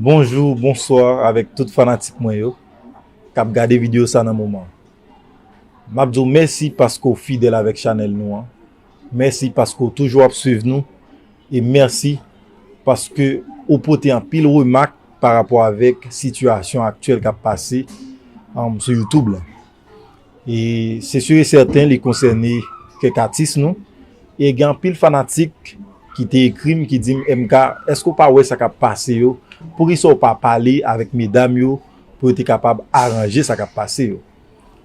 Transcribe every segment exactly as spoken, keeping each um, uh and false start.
Bonjou, bonswa avèk tout fanatik mwen yo k ap gade videyo sa nan moman. M ap di w mèsi paske w fidèl avèk chanèl nou an. Mèsi paske w toujou ap swiv nou. E mèsi paske ou pote anpil remak pa rapò avèk sitiyasyon aktyèl k ap pase, um, sou YouTube la. E se si e sèten li konsène kèk atis nou. E gen anpil fanatik ki te ekri m, ki di m, M K, èske w pa wè sa k ap pase yo? Poukisa w pa pale avèk medam yo pou yo te kapab aranje sa k ap pase yo?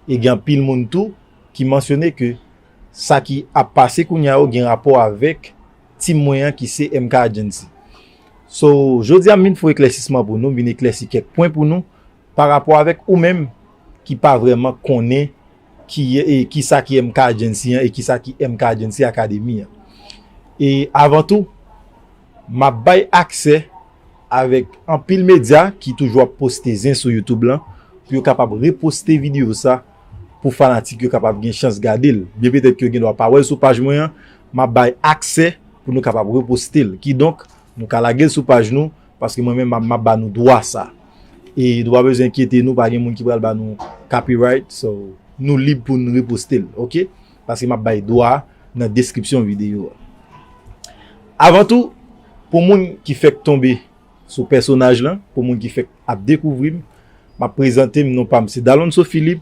E gen anpil moun tou ki mansyone ke sa ki ap pase kounye a yo gen rapò avèk team mwen an ki se M K Agency. So, jodi a m vin fè eklèsisman pou nou, m vin eklèsi kèk pwen pou nou pa rapò avèk ou menm ki pa vrèman konnen ki, e, kisa ki M K Agency an e kisa ki M K Agency Academy an. E avan tou, m ap bay aksè avèk anpil medya ki toujou ap poste zen sou YouTube lan pou yo kapab reposte videyo sa pou fanatik yo kapab gen chans gade l. Byen petèt ke yo gen dwa pa wè l sou paj mwen an, m ap bay aksè pou nou kapab reposte l. Kidonk, nou ka lage l sou paj nou, paske mwen menm m ap, m ap ba nou dwa sa. E nou pa bezwen enkyete nou, pa gen moun ki pral ba nou copyright, so nou lib pou n reposte l, oke? Paske m ap bay dwa a nan deskripsyon videyo a. Avan tou, pou moun ki fèk tonbe sou pèsonaj lan, pou moun ki fèk ap dekouvri m, m ap prezante m, non pa m se Dalonso Philippe,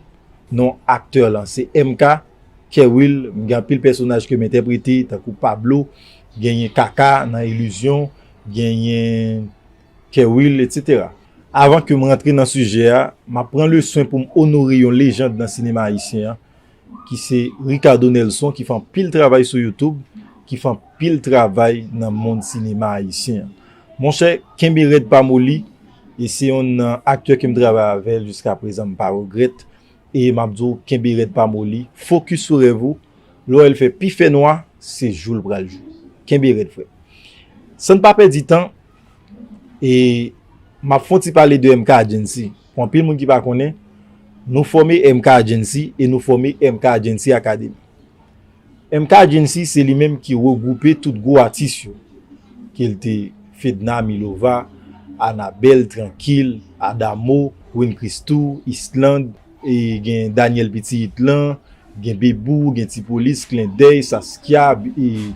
non aktè lan se M K, Kerwill, m gen anpil pèsonaj ke m entèprete, tankou Pablo, genyen Kaka nan Ilizyon, genyen Kerwill, etsetera. Avan ke m rantre nan sijè a, m ap pran leswen pou m onore yon lejand nan sinema ayisyen an, ki se Ricardo Nelson, ki fè anpil travay sou YouTube, ki fè anpil travay nan mond sinema ayisyen an. Monchè, kenbe rèd pa moli, e se yonn nan aktè ke m travay avè l jiska prezan, m pa regrèt. E m ap di w, kenbe rèd pa moli, fokis sou rèv ou. Lè w wè l fè pi fè nwa, se jou l pral jou. Kenbe rèd, frè. San n pa pèdi tan, e m ap fè yon ti pale de M K Agency. Pou anpil moun ki pa konnen, nou fòme M K Agency e nou fòme M K Agency Academy. M K Agency se li menm ki regwoupe tout gwo atis yo, ke l te Fedna Milova, Anabel, Trankil, Adamo, Win Christoo, Island, e gen Daniel Pitit lan, gen Bebou, gen Ti Polis, Klendèy, Saskia, e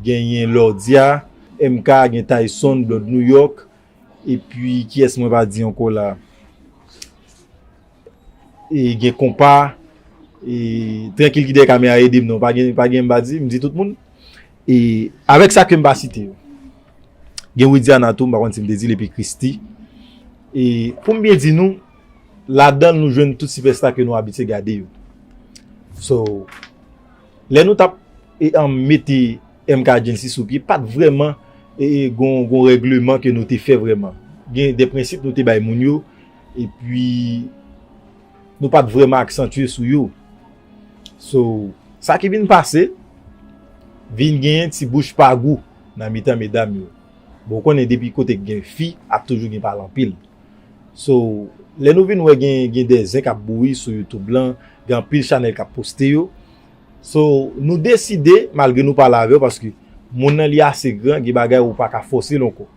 genyen Lordia, M K, gen Tyson, Blonde New York, epi kiyès mwen pa di ankò la? E gen Konpa, e Trankil ki dèyè kamera ede m non, pa gen, pa gen m pa di, m di tout moun. E avèk sa ke m pa site yo. Gen Widiana tou, m pa konn si m te di l, epi Christie. E pou m byen di nou, ladan l nou jwenn tout sipèsta ke nou abitye gade yo. So, lè nou t ap, e, an, mete M K Agency sou pye, pa t vrèman, e, e, gon, gon règleman ke nou te fè vrèman. Gen de prensip nou te bay moun yo, epi nou pa t vrèman aksantye sou yo. So, sa ki vin pase, vin genyen ti bouch pa gou nan mitan medam yo. Bon, ou konnen depi kote k gen fi, ap toujou gen pale anpil. So, lè nou vin wè gen, gen de zen k ap bouyi sou YouTube lan, gen anpil chanèl k ap poste yo. So, nou deside, malgre nou pale avè yo, paske moun nan li ase gran, gen bagay ou pa ka fòse l ankò.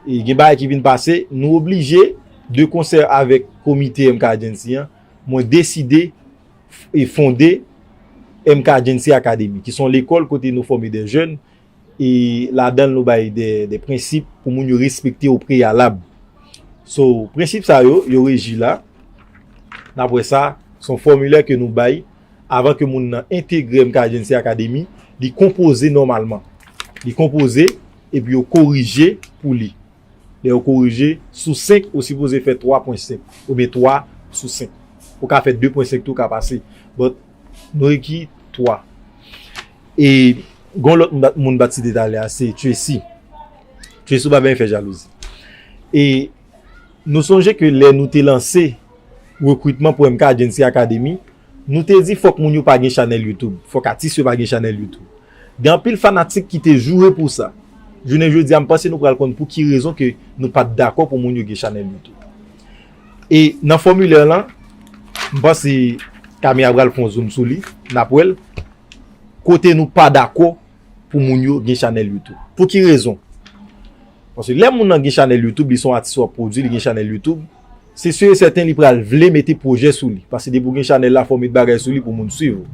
E gen bagay ki vin pase, nou oblije, de konsè avèk komite M K Agency an, mwen deside f-, e fonde M K Agency Academy, ki se yon lekòl kote nou fòme de jèn, e ladan l nou bay de, de prensip pou moun yo respekte o preyalab. So, prensip sa yo, yo reji la. N ap wè sa, se yon fòmilè ke nou bay avan ke moun nan entegre M K Agency Academy, li konpoze nòmalman. Li konpoze, epi yo korije pou li. Lè yo korije, sou senk, ou sipoze fè twa pwen senk, oubyen twa sou senk. Ou ka fè de pwen senk tou, ka pase. But, nou reki twa. E, gon lòt moun bat, moun bat site talè a, se Tracy. Tracy, ou pa byen fè jalouzi. E, nou sonje ke lè nou te lanse rekritman pou M K Agency Academy, nou te di fòk moun yo pa gen chanèl YouTube, fòk atis yo pa gen chanèl YouTube. Gen anpil fanatik ki te joure pou sa. Jounen jodi a, m panse nou pral konn pou ki rezon ke nou pa t dakò pou moun yo gen chanèl YouTube. E nan fòmilè lan, m panse kamera pral fè yon zoom sou li, n ap wè l, kote nou pa dakò pou moun yo gen chanèl YouTube. Pou ki rezon? Paske lè moun nan gen chanèl YouTube, li se yon atis w ap pwodui, li gen chanèl YouTube, se si e sèten li pral vle mete pwojè sou li. Paske depi w gen chanèl la, fò w met bagay sou li pou moun swiv ou.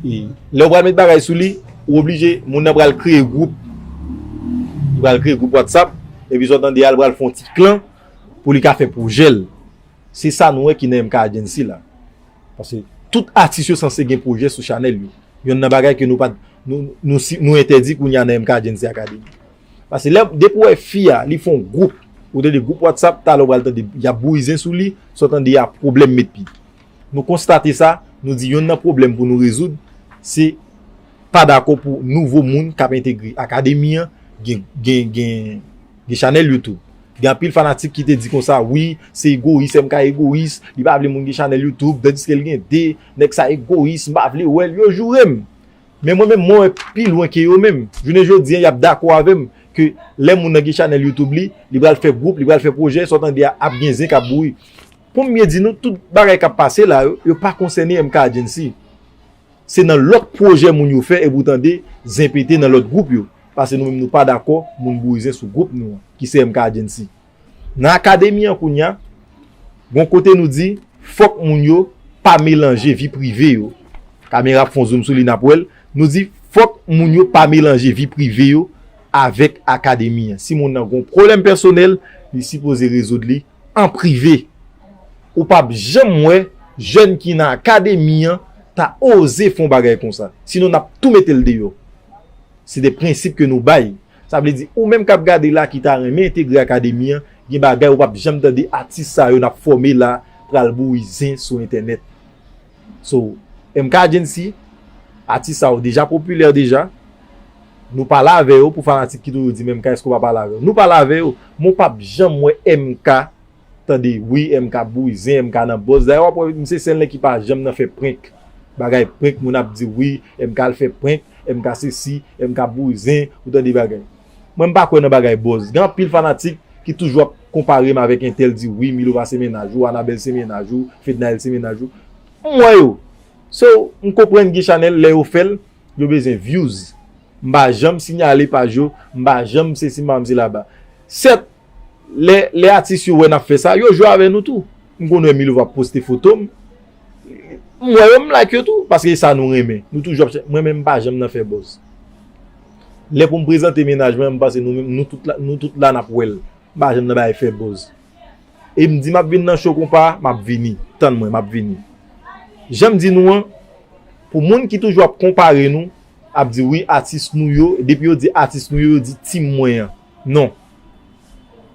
E lè w pral met bagay sou li, ou oblije, moun nan pral kreye gwoup. Li pral kreye gwoup WhatsApp, epi sa w tande a, li pral fè yon ti klan pou li ka fè pwojè l. Se sa nou wè ki nan M K Agency la. Paske tout atis yo sanse gen pwojè sou chanèl yo. Yonn nan bagay ke nou pa, nou, nou, si- nou entèdi kounye a nan M K Agency Academy. Paske lè, depi w wè fi a, li fè yon gwoup, ou tande gwoup WhatsApp, talè w pral tande, y ap bouyi zen sou li, sa w tande a pwoblèm met pi. Nou konstate sa, nou di yonn nan pwoblèm pou nou rezoud, se pa dakò pou nouvo moun k ap entegre akademi an gen, gen, gen, gen chanèl YouTube. Gen anpil fanatik ki te di konsa, wi, se egoyis, M K egoyis, li pa vle moun gen chanèl YouTube, tandiske l gen de, nèg sa egoyis, m pa vle wè l, yo joure m. Men mwen menm, mwen wè pi lwen ke yo menm. Jounen jodi a, y ap dakò avè m ke lè moun nan gen chanèl YouTube li, li pral fè gwoup, li pral fè pwojè, sa w tande a ap gen zen k ap bouyi. Pou m byen di nou, tout bagay k ap pase la yo, yo pa konsène M K Agency. Se nan lòt pwojè moun yo fè epi w tande zen pete nan lòt gwoup yo. Paske nou menm nou pa dakò moun bouyi zen sou gwoup nou an, ki se M K Agency. Nan akademi an kounye a, gon kote nou di, fòk moun yo pa melanje vi prive yo. Kamera ap fè yon zoom sou li, n ap wè l. Nou di, fòk moun yo pa melanje vi prive yo avèk akademi an. Si moun nan gon pwoblèm pèsonèl, li sipoze rezoud li an prive. Ou p ap janm wè jèn ki nan akademi an ta oze fè yon bagay konsa. Sinon, n ap tou mete l deyò. Se de prensip ke nou bay. Sa vle di, ou menm k ap gade la ki ta renmen entegre akademi an, gen bagay ou p ap janm tande atis sa yo n ap fòme la pral bouyi zen sou entènèt. So, M K Agency, atis sa yo deja popilè deja. Nou pale avè yo pou fanatik ki toujou di, men M K, èske w pa pale avè yo? Nou pale avè yo, men w p ap janm wè M K tande, wi, M K ap bouyi zen, M K nan buzz. Dayè, w ap wè, misye se yon nèg ki pa janm nan fè prank. Bagay prank, moun ap di, wi, M K al fè prank, M K sesi, M K ap bouyi zen, ou tande bagay. Mwen, m pa kwè nan bagay buzz. Gen anpil fanatik ki toujou ap konpare m avèk entèl, di, wi, Milo pa se mennaj ou, Anabèl se mennaj ou, Fednaelle se mennaj ou. M wè yo. So, m konprann gen chanèl, lè yo fè l, yo bezwen views. M pa janm siyale paj yo, m pa janm sesi, m pa janm se laba. Sèt, lè, lè atis yo wè n ap fè sa, yo jwe avè nou tou. M konn wè Milo ap poste foto m. M wè yo, m like yo tou, paske e sa nou renmen. Nou toujou ap chè-, mwen menm, m pa janm nan fè buzz. Lè pou m prezante mennaj mwen, m panse nou menm, nou tout la, nou tout la n ap wè l. M pa janm nan bay fè buzz. E m di m ap vin nan show konpa, m ap vini. Tann mwen, m ap vini. Jan m di nou an, pou moun ki toujou ap konpare nou, ap di wi, atis nou yo, depi yo di atis nou yo, yo di team mwen an. Non.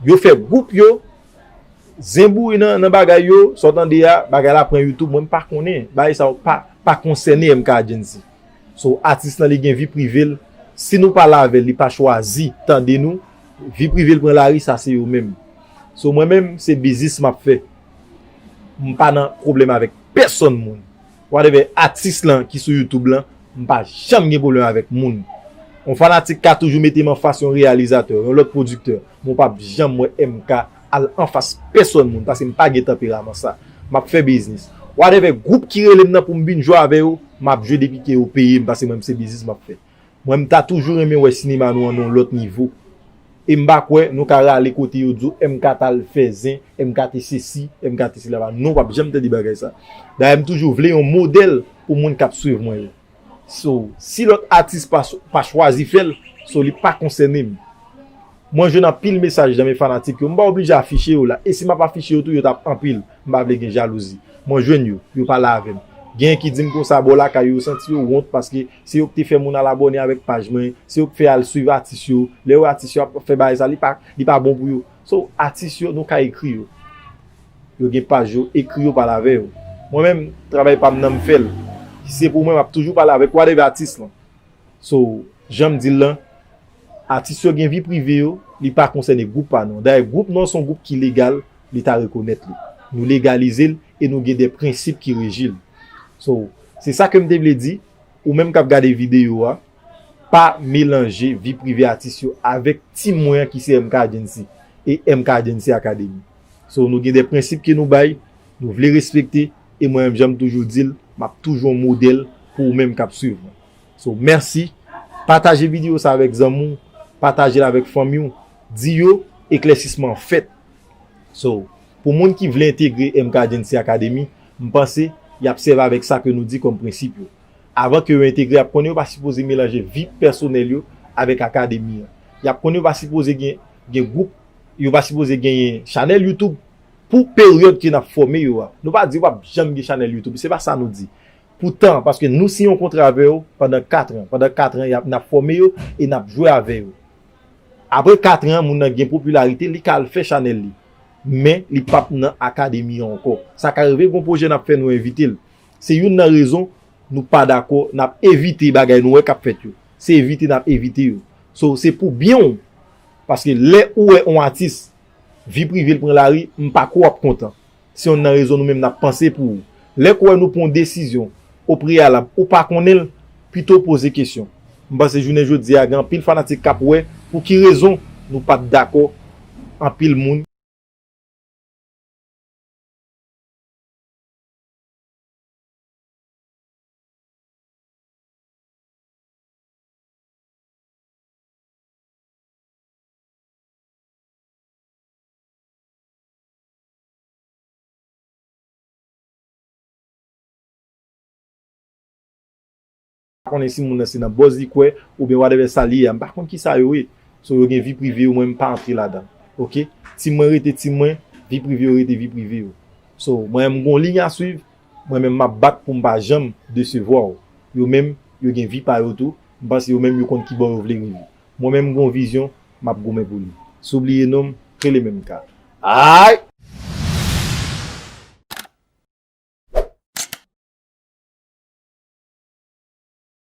Yo fè gwoup yo, zen bouyi nan, nan bagay yo, sa w tande a, bagay la pran YouTube, mwen m pa konnen. Bagay sa yo pa, pa konsène M K Agency. So, atis lan li gen vi prive l. Si nou pale avè l, li pa chwazi tande nou, vi prive l pran lari, sa se yo menm. So, mwen menm, se biznis m ap fè. M pa nan pwoblèm avèk pèsonn moun. Whatever atis lan ki sou YouTube lan, m pa janm gen pwoblèm avèk moun. Yon fanatik ka toujou mete m anfas yon reyalizatè, yon lòt pwodiktè, men w p ap janm wè M K al anfas pèsonn moun, paske m pa gen tanperaman sa. M ap fè biznis. Whatever gwoup ki rele m nan pou m vin jwe avè yo, m ap jwe depi ke yo peye m, paske mwen, se biznis m ap fè. Mwen, m ta toujou renmen wè sinema nou an nan yon lòt nivo. E m pa kwè nou ka rale kote yo di w M K t al fè zen, M K te sesi, M K te sela. Non, w p ap janm tande bagay sa. Dayè, m toujou vle yon modèl pou moun k ap swiv mwen yo. So, si lòt atis pa, pa chwazi fè l, so, li pa konsène m. Mwen jwenn anpil mesaj nan men fanatik yo. M pa oblije afiche yo la. E si m ap afiche yo tou, yo t ap anpil. M pa vle gen jalouzi. Mwen jwenn yo, yo pale avè m. Genyen ki di m konsa, bò lakay yo, yo santi yo wont paske se yo ki te fè moun al abòne avèk paj mwen, se yo ki fè al swiv atis yo. Lè yo wè atis yo ap fè bagay sa, li pa, li pa bon pou yo. So, atis yo, nou ka ekri yo. Yo gen paj yo, ekri yo, pale avè yo. Mwen menm, travay pa m nan m fè l. Si se pou mwen, m ap toujou pale avèk whatever atis lan. So, jan m di l lan, atis yo gen vi prive yo, li pa konsène gwoup pa nou an. Dayè, gwoup nou an se yon gwoup ki legal, Leta rekonèt li. Nou legalize l e nou gen de prensip ki reji l. So, se sa ke m te vle di, ou menm k ap gade videyo a, pa melanje vi prive atis yo avèk team mwen an ki se M K Agency e M K Agency Academy. So, nou gen de prensip ke nou bay, nou vle respekte, e mwen menm, jan m toujou di l, m ap toujou yon modèl pou ou menm k ap swiv mwen. So, mèsi. Pataje videyo sa avèk zanmi w, pataje l avèk fanmi w. Di yo, eklèsisman an fèt. So, pou moun ki vle entegre M K Agency Academy, m panse y ap sèvi avèk sa ke nou di kòm prensip yo. Avan ke yo entegre, y ap konnen yo pa sipoze melanje vi pèsonèl yo avèk akademi an. Y ap konnen yo pa sipoze gen, gen gwoup, yo pa sipoze genyen chanèl YouTube pou peryòd ke n ap fòme yo a. Nou pa di yo p ap janm gen chanèl YouTube, se pa sa nou di. Poutan, paske nou siyen yon kontra avè yo pandan kat an. Pandan kat an, y ap, n ap fòme yo e n ap jwe avè yo. Apre kat an, moun nan gen popilarite, li ka al fè chanèl li. Men, li p ap nan akademi an ankò. Sa ka rive, gon pwojè n ap fè, nou envite l. Se youn nan rezon nou pa dakò, n ap evite bagay nou wè k ap fèt yo. Se evite n ap evite yo. So, se pou byen w. Paske lè ou wè yon atis, vi prive l pran lari, m pa kwè w ap kontan. Se youn nan rezon nou menm n ap panse pou ou. Lè k ou wè nou pran yon desizyon o preyalab, ou pa konnen l, pito w poze kesyon. M panse jounen jodi a, gen anpil fanatik k ap wè pou ki rezon nou pa t dakò anpil moun. Pa konnen si moun nan se nan buzz li kwè, oubyen whatever sa li ye a. M pa konn kisa yo ye. So, yo gen vi prive yo, mwen m pa antre ladan. Oke? Team mwen rete team mwen, vi prive yo rete vi prive yo. So, mwen menm m gon liy a swiv, mwen menm m ap bat pou m pa janm desevwa w. Yo menm, yo gen vi pa yo tou, m panse yo menm yo konn kibò yo vle rive. Mwen menm m gon vizyon, m ap goumen pou li. Si w bliye non m, rele menm ka. Ay!